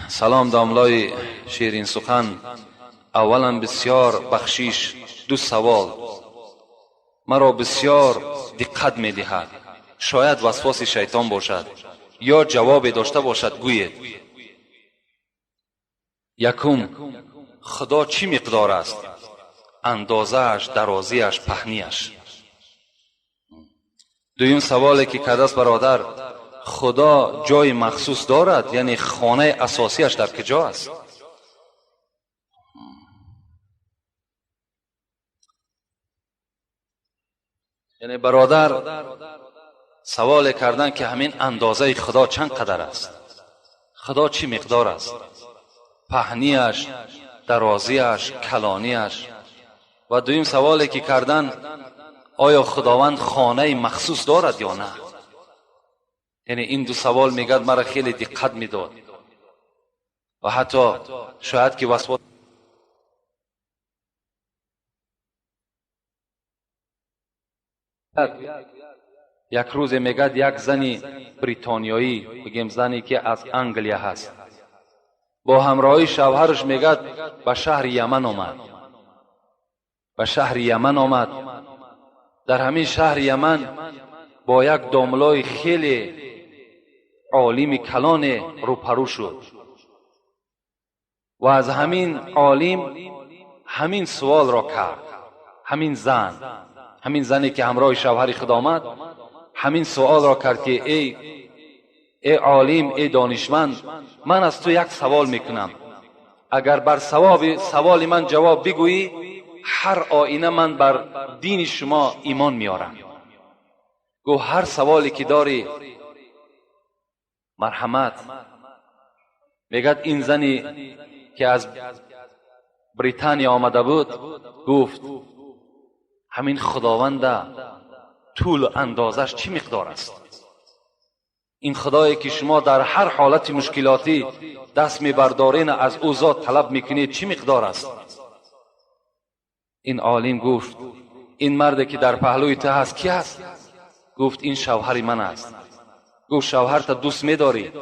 Салом, домлای شیرین سخن. اولا بسیار بخشیش، دو سوال مرا بسیار دقت میدهد، شاید وسواس شیطان باشد یا جواب داشته باشد، گویید. یکم، خدا چی مقدار است؟ اندازه‌اش، درازیش، پهنیش. دویم سوالی که کرده است برادر، خدا جای مخصوص دارد؟ یعنی خانه اساسیش در کجا است؟ یعنی برادر سوال کردن که همین اندازه خدا چند قدر است؟ خدا چی مقدار است؟ پهنیش، درازیش، کلانیش. و دویم سوالی که کردن، آیا خداوند خانه مخصوص دارد یا نه؟ یعنی این دو سوال میگد مرا خیلی دقت میداد و حتی شاید که وسواس یک روز میگد یک زنی بریتانیایی، بگیم زنی که از انگلیا هست، با همراهی شوهرش میگد به شهر یمن آمد. به شهر یمن آمد. در همین شهر یمن با یک داملای خیلی عالم کلان روپرو شد و از همین عالم همین سوال را کرد. همین زن، همین زنی که همراه شوهر خود آمد، همین سوال را کرد که ای عالم، ای دانشمند، من از تو یک سوال میکنم، اگر بر سوال من جواب بگویی، هر آینه من بر دین شما ایمان میارم. گو هر سوالی که داری مرحمت. میگد این زنی که از بریتانیا آمده بود گفت همین خداوند طول اندازش چی مقدار است؟ این خدایی که شما در هر حالت مشکلاتی دست میبردارین از او ذات طلب میکنید چی مقدار است؟ این عالم گفت این مردی که در پهلوی تو هست کی هست؟ گفت این شوهر من است. گفت شوهر تا دوست میداری؟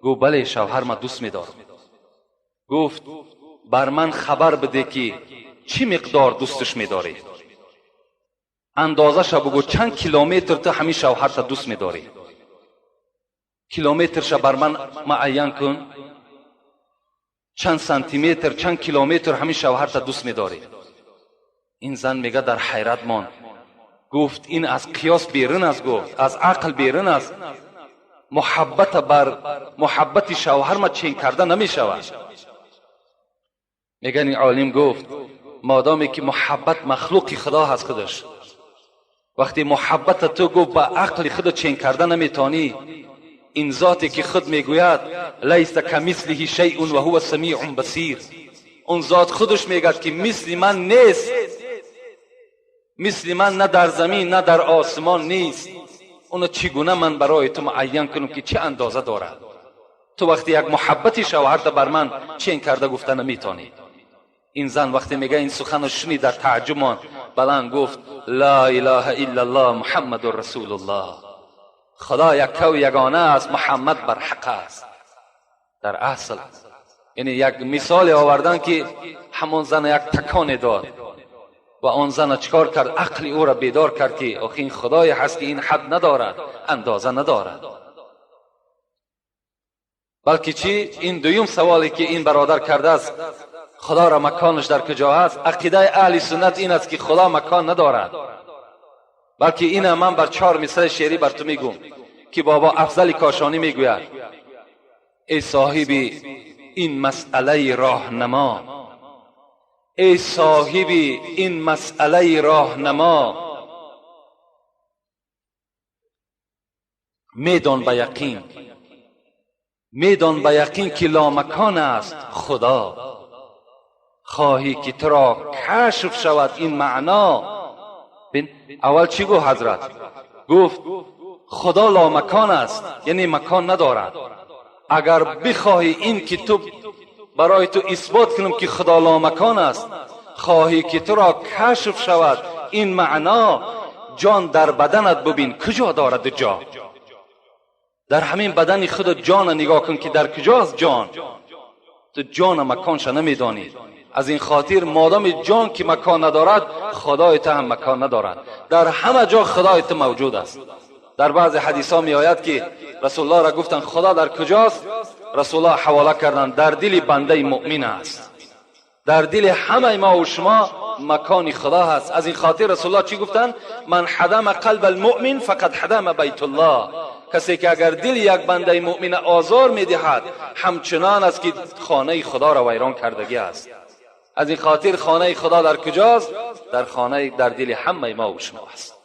گفت بله شوهر ما دوست میدارم. گفت بر من خبر بده که چی مقدار دوستش میداری؟ اندازه شو بگو چند کیلومتر تو همین شوهر تا دوست میداری؟ کیلومترش بر من معین کن، چند سانتی متر، چند کیلومتر همین شوهر تا دوست میداری؟ این زن میگه در حیرت ماند. گفت این از قیاس بیرون است، گفت از عقل بیرون است، محبت بر محبت شوهر ما چین کرده نمیشود. میگن این عالم گفت مادامی که محبت مخلوق خدا هست خودش، وقتی محبت تو گفت با عقل خود چین کرده نمیتانی، این ذاتی که خود میگوید لیس کمثله شیء و هو سمیع بصیر، اون ذات خودش میگد که مثل من نیست، مثل من نه در زمین نه در آسمان نیست، اونو چگونه من برای تو معین کنم که چه اندازه دارد؟ تو وقتی یک محبت شوهر بر من چین کرده گفته نمیتونی. این زن وقتی میگه این سخن رو شنید در تعجب ماند، بلند گفت لا اله الا الله محمد رسول الله، خدا یک و یگانه است، محمد بر حق است. در اصل یعنی یک مثال آوردن که همون زن یک تکان داد و آن زن چکار کرد؟ عقل او را بیدار کرد که آخه این خدای هست که این حد ندارد، اندازه ندارد. بلکه چی؟ این دویم سوالی که این برادر کرده است، خدا را مکانش در کجا است؟ عقیده اهل سنت این است که خدا مکان ندارد. بلکه این من بر 4 مصرع شعری بر تو میگم که بابا افضل کاشانی میگوید ای صاحبی این مسئله راهنما، ای صاحبی این مسئله راهنما، میدان به یقین، میدان به یقین که لامکان است خدا، خواهی که تو را کشف شود این معنا. بین اول چی گفت حضرت؟ گفت خدا لامکان است، یعنی مکان ندارد. اگر بخواهی این که تو برای تو اثبات کنم که خدا لامکان است، خواهی که تو را کشف شود این معنا، جان در بدنت ببین کجا دارد جا. Дар ҳамин бадани худ ҷона нигоҳ кун, ки дар куҷост ҷон. Ту ҷона маконша намедонӣ. Аз ин хотир модоми ҷон ки макон надорад, худои ту ҳам макон надорад. Дар ҳама ҷо худои ту мавҷуд аст. Дар баъзе ҳадисҳо меояд, ки Расулуллоҳ ра гуфтанд: «Худо дар куҷост?» Расулуллоҳ ҳавола карданд: «Дар дили бандаи муъмин аст». Дар дили ҳамаи мо ва шумо макони худо ҳаст. Аз ин хотир Расулуллоҳ чӣ гуфтанд? «من هدم قلب المؤمن فقد هدم بيت الله». Касе ки агар дили як бандаи муъмина озор медиҳад, ҳамчунон аст, ки хонаи худоро вайрон кардагӣ аст. Аз ин хотир хонаи худо дар куҷост? Дар хонаи, дар дили ҳамаи мо ва шумо аст.